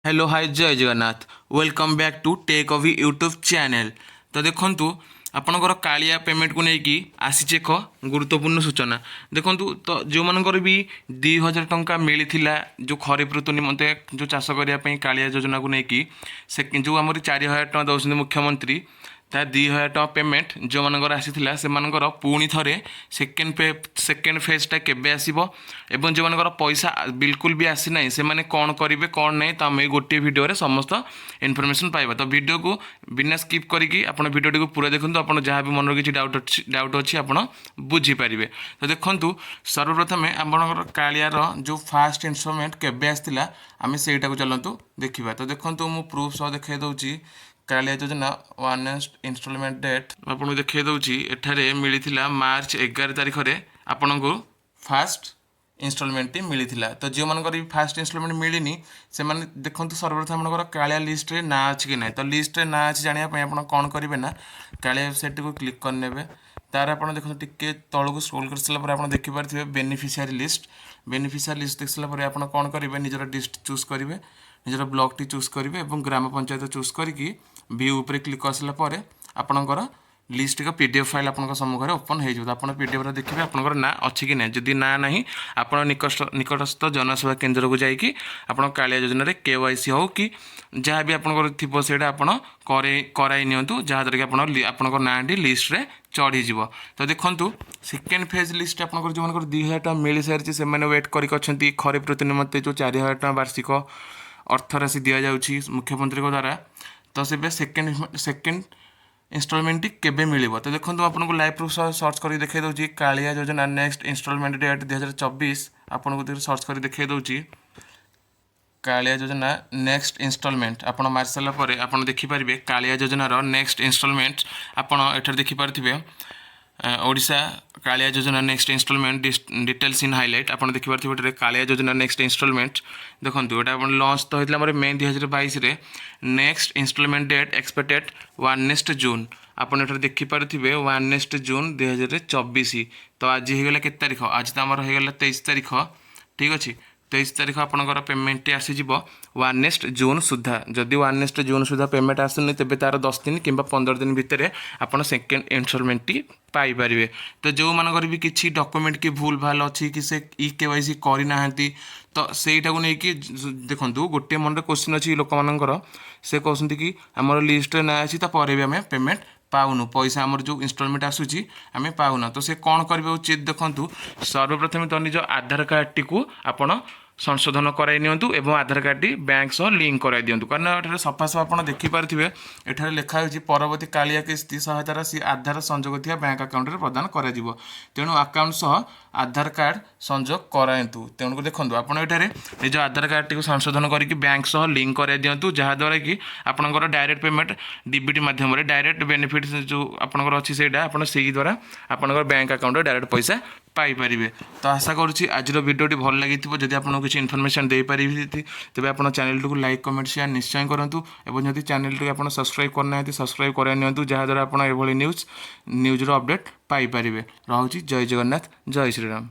Hello, hi, ଜୟ Jagannath. Welcome back to Tech Abhi YouTube channel. ତ ଦେଖନ୍ତୁ, ଆପଣଙ୍କର କାଳିଆ ପେମେଣ୍ଟକୁ ନେଇକି ଆସିଛି ଏକ ଗୁରୁତ୍ୱପୂର୍ଣ୍ଣ ସୂଚନା। ଦେଖନ୍ତୁ ତ, ଯେଉଁମାନଙ୍କର ବି 2000 ଟଙ୍କା ମିଳିଥିଲା, ଯେଉଁ ଖରିଫ ଋତୁ ନିମନ୍ତେ ଯେଉଁ ଚାଷ କରିବା ପାଇଁ କାଳିଆ ଯୋଜନାକୁ ନେଇକି, ସେ ଯେଉଁ ଆମର 4000 ଟଙ୍କା ଦେଉଛନ୍ତି ମୁଖ୍ୟମନ୍ତ୍ରୀ, ତା 2000 ଟଙ୍କା ପେମେଣ୍ଟ ଯେଉଁମାନଙ୍କର ଆସିଥିଲା, ସେମାନଙ୍କର ପୁଣି ଥରେ ସେକେଣ୍ଡ ଫେଜ୍ଟା କେବେ ଆସିବ ଏବଂ ଯେଉଁମାନଙ୍କର ପଇସା ବିଲକୁଲ ବି ଆସିନାହିଁ, ସେମାନେ କ'ଣ କରିବେ, କ'ଣ ନାହିଁ, ତ ଆମେ ଏଇ ଗୋଟିଏ ଭିଡ଼ିଓରେ ସମସ୍ତ ଇନଫର୍ମେସନ୍ ପାଇବା। ତ ଭିଡ଼ିଓକୁ ବିନା ସ୍କିପ୍ କରିକି ଆପଣ ଭିଡ଼ିଓଟିକୁ ପୁରା ଦେଖନ୍ତୁ। ଆପଣ ଯାହା ବି ମନରେ କିଛି ଡାଉଟ୍ ଅଛି, ଆପଣ ବୁଝିପାରିବେ। ତ ଦେଖନ୍ତୁ, ସର୍ବପ୍ରଥମେ ଆପଣଙ୍କର କାଳିଆର ଯେଉଁ ଫାଷ୍ଟ ଇନଷ୍ଟଲମେଣ୍ଟ କେବେ ଆସିଥିଲା, ଆମେ ସେଇଟାକୁ ଚାଲନ୍ତୁ ଦେଖିବା। ତ ଦେଖନ୍ତୁ, ମୁଁ ପ୍ରୁଫ୍ ସହ ଦେଖାଇ ଦେଉଛି। କାଳିଆ ଯୋଜନା ୱାନ୍ ଇନଷ୍ଟଲମେଣ୍ଟ ଡେଟ୍ ଆପଣଙ୍କୁ ଦେଖାଇ ଦେଉଛି। ଏଠାରେ ମିଳିଥିଲା ମାର୍ଚ୍ଚ 11 ତାରିଖରେ ଆପଣଙ୍କୁ ଫାଷ୍ଟ ଇନଷ୍ଟଲମେଣ୍ଟଟି ମିଳିଥିଲା। ତ ଯେଉଁମାନଙ୍କର ବି ଫାଷ୍ଟ ଇନଷ୍ଟଲମେଣ୍ଟ ମିଳିନି, ସେମାନେ ଦେଖନ୍ତୁ, ସର୍ବପ୍ରଥମେ ଆପଣଙ୍କର କାଳିଆ ଲିଷ୍ଟରେ ନାଁ ଅଛି କି ନାହିଁ। ତ ଲିଷ୍ଟରେ ନାଁ ଅଛି ଜାଣିବା ପାଇଁ ଆପଣ କ'ଣ କରିବେ ନା, କାଳିଆ ୱେବସାଇଟ୍ଟିକୁ କ୍ଲିକ୍ କରିନେବେ। ତାର ଆପଣ ଦେଖନ୍ତୁ, ଟିକେ ତଳକୁ ସ୍କ୍ରୋଲ୍ କରିସାରିଲା ପରେ ଆପଣ ଦେଖିପାରୁଥିବେ ବେନିଫିସିଆରୀ ଲିଷ୍ଟ। ବେନିଫିସିଆରୀ ଲିଷ୍ଟ ଦେଖିସାରିଲା ପରେ ଆପଣ କ'ଣ କରିବେ? ନିଜର ଡିଷ୍ଟ୍ରିକ୍ଟ ଚୁଜ୍ କରିବେ, ନିଜର ବ୍ଲକଟି ଚୁଜ୍ କରିବେ ଏବଂ ଗ୍ରାମ ପଞ୍ଚାୟତ ଚୁଜ୍ କରିକି ଭିଉ ଉପରେ କ୍ଲିକ୍ କରିସାରିଲା ପରେ ଆପଣଙ୍କର ଲିଷ୍ଟ ଏକ ପିଡିଏଫ୍ ଫାଇଲ୍ ଆପଣଙ୍କ ସମ୍ମୁଖରେ ଓପନ୍ ହେଇଯିବ। ତ ଆପଣ ପିଡିଏଫ୍ରେ ଦେଖିବେ ଆପଣଙ୍କର ନାଁ ଅଛି କି ନାହିଁ। ଯଦି ନାଁ ନାହିଁ, ଆପଣ ନିକଟସ୍ଥ ଜନସେବା କେନ୍ଦ୍ରକୁ ଯାଇକି ଆପଣ କାଳିଆ ଯୋଜନାରେ କେୱାଇସି ହେଉ କି ଯାହା ବି ଆପଣଙ୍କର ଥିବ, ସେଇଟା ଆପଣ କରାଇ ନିଅନ୍ତୁ, ଯାହାଦ୍ୱାରା କି ଆପଣଙ୍କ ନାଁଟି ଲିଷ୍ଟରେ ଚଢ଼ିଯିବ। ତ ଦେଖନ୍ତୁ, ସେକେଣ୍ଡ ଫେଜ୍ ଲିଷ୍ଟ ଆପଣଙ୍କର ଯେଉଁମାନଙ୍କର 2000 ଟଙ୍କା ମିଳିସାରିଛି, ସେମାନେ ୱେଟ୍ କରିକି ଅଛନ୍ତି। ଖରିଫ ଋତୁ ନିମନ୍ତେ ଯେଉଁ 4000 ଟଙ୍କା ବାର୍ଷିକ ଅର୍ଥରାଶି ଦିଆଯାଉଛି ମୁଖ୍ୟମନ୍ତ୍ରୀଙ୍କ ଦ୍ୱାରା, ତ ସେବେ ସେକେଣ୍ଡ ସେକେଣ୍ଡ ଇନଷ୍ଟଲମେଣ୍ଟଟି କେବେ ମିଳିବ? ତ ଦେଖନ୍ତୁ, ମୁଁ ଆପଣଙ୍କୁ ଲାଇଭ୍ ପ୍ରୁଫ୍ ସହ ସର୍ଚ୍ଚ କରିକି ଦେଖାଇ ଦେଉଛି। କାଳିଆ ଯୋଜନା ନେକ୍ସଟ ଇନଷ୍ଟଲମେଣ୍ଟ ଡେଟ୍ 2024 ଆପଣଙ୍କୁ ସର୍ଚ୍ଚ କରି ଦେଖାଇ ଦେଉଛି। କାଳିଆ ଯୋଜନା ନେକ୍ସଟ ଇନଷ୍ଟଲମେଣ୍ଟ ଆପଣ ମାରି ସାରିଲା ପରେ ଆପଣ ଦେଖିପାରିବେ, କାଳିଆ ଯୋଜନାର ନେକ୍ସଟ ଇନଷ୍ଟଲମେଣ୍ଟ ଆପଣ ଏଠାରେ ଦେଖିପାରୁଥିବେ। ଓଡ଼ିଶା କାଳିଆ ଯୋଜନା next installment details in highlight ଆପଣ ଦେଖିପାରୁଥିବେ। ଏଠାରେ କାଳିଆ ଯୋଜନା ନେକ୍ସଟ ଇନଷ୍ଟଲମେଣ୍ଟ ଦେଖନ୍ତୁ, ଏଇଟା ଆପଣ ଲଞ୍ଚ ତ ହେଇଥିଲା ଆମର May 2022ରେ। Next installment date expected one next June। ଆପଣ ଏଠାରେ ଦେଖିପାରୁଥିବେ ୱାନ୍ ନେକ୍ସଟ ଜୁନ୍ 2024। ତ ଆଜି ହେଇଗଲା କେତେ ତାରିଖ? ଆଜି ତ ଆମର ହେଇଗଲା 23 ତାରିଖ। ଠିକ୍ ଅଛି, 23 ତାରିଖ। ଆପଣଙ୍କର ପେମେଣ୍ଟଟି ଆସିଯିବ ୱାନ୍ ନେକ୍ସଟ ଜୁନ୍ ସୁଦ୍ଧା। ଯଦି ୱାନ୍ ନେକ୍ସଟ ଜୁନ୍ ସୁଦ୍ଧା ପେମେଣ୍ଟ ଆସୁନି, ତେବେ ତା'ର 10 ଦିନ କିମ୍ବା 15 ଦିନ ଭିତରେ ଆପଣ ସେକେଣ୍ଡ ଇନଷ୍ଟଲମେଣ୍ଟଟି ପାଇପାରିବେ। ତ ଯେଉଁମାନଙ୍କର ବି କିଛି ଡକୁମେଣ୍ଟ କି ଭୁଲ ଭାଲ ଅଛି କି ସେ ଇ କେୱାଇସି କରିନାହାନ୍ତି, ତ ସେଇଟାକୁ ନେଇକି ଦେଖନ୍ତୁ, ଗୋଟିଏ ମନରେ କୋଶ୍ଚିନ୍ ଅଛି ଲୋକମାନଙ୍କର। ସେ କହୁଛନ୍ତି କି ଆମର ଲିଷ୍ଟରେ ନାଁ ଅଛି, ତାପରେ ବି ଆମେ ପେମେଣ୍ଟ ପାଉନୁ, ପଇସା ଆମର ଯେଉଁ ଇନଷ୍ଟଲମେଣ୍ଟ ଆସୁଛି ଆମେ ପାଉନା। ତ ସେ କ'ଣ କରିବା ଉଚିତ? ଦେଖନ୍ତୁ, ସର୍ବପ୍ରଥମେ ତ ନିଜ ଆଧାର କାର୍ଡ଼ଟିକୁ ଆପଣ ସଂଶୋଧନ କରାଇ ନିଅନ୍ତୁ ଏବଂ ଆଧାର କାର୍ଡ଼ଟି ବ୍ୟାଙ୍କ ସହ ଲିଙ୍କ କରାଇ ଦିଅନ୍ତୁ। କାରଣ ଏଠାରେ ସଫା ସଫା ଆପଣ ଦେଖିପାରୁଥିବେ, ଏଠାରେ ଲେଖା ହେଉଛି, ପରବର୍ତ୍ତୀ କାଳିଆ କିସ୍ତି ସହାୟତା ରାଶି ଆଧାର ସଂଯୋଗ ଥିବା ବ୍ୟାଙ୍କ ଆକାଉଣ୍ଟରେ ପ୍ରଦାନ କରାଯିବ। ତେଣୁ ଆକାଉଣ୍ଟ ସହ ଆଧାର କାର୍ଡ଼ ସଂଯୋଗ କରାନ୍ତୁ। ତେଣୁ ଦେଖନ୍ତୁ, ଆପଣ ଏଠାରେ ନିଜ ଆଧାର କାର୍ଡ଼ଟିକୁ ସଂଶୋଧନ କରିକି ବ୍ୟାଙ୍କ ସହ ଲିଙ୍କ କରାଇ ଦିଅନ୍ତୁ, ଯାହାଦ୍ୱାରା କି ଆପଣଙ୍କର ଡାଇରେକ୍ଟ ପେମେଣ୍ଟ ଡିବିଟି ମାଧ୍ୟମରେ ଡାଇରେକ୍ଟ ବେନିଫିଟ୍ ଯେଉଁ ଆପଣଙ୍କର ଅଛି, ସେଇଟା ଆପଣ ସେଇ ଦ୍ୱାରା ଆପଣଙ୍କର ବ୍ୟାଙ୍କ ଆକାଉଣ୍ଟରେ ଡାଇରେକ୍ଟ ପଇସା ପାଇପାରିବେ। ତ ଆଶା କରୁଛି ଆଜିର ଭିଡ଼ିଓଟି ଭଲ ଲାଗିଥିବ। ଯଦି ଆପଣଙ୍କୁ କିଛି ଇନଫର୍ମେସନ୍ ଦେଇପାରିବି, ତେବେ ଆପଣ ଚ୍ୟାନେଲଟିକୁ ଲାଇକ୍, କମେଣ୍ଟ, ସେୟାର ନିଶ୍ଚୟ କରନ୍ତୁ ଏବଂ ଯଦି ଚ୍ୟାନେଲଟିକୁ ଆପଣ ସବସ୍କ୍ରାଇବ୍ କରିନାହାନ୍ତି, ସବସ୍କ୍ରାଇବ୍ କରାଇ ନିଅନ୍ତୁ, ଯାହାଦ୍ୱାରା ଆପଣ ଏଭଳି ନ୍ୟୁଜ୍ର ଅପଡ଼େଟ୍ ପାଇପାରିବେ। ରହୁଛି, ଜୟ ଜଗନ୍ନାଥ, ଜୟ ଶ୍ରୀରାମ।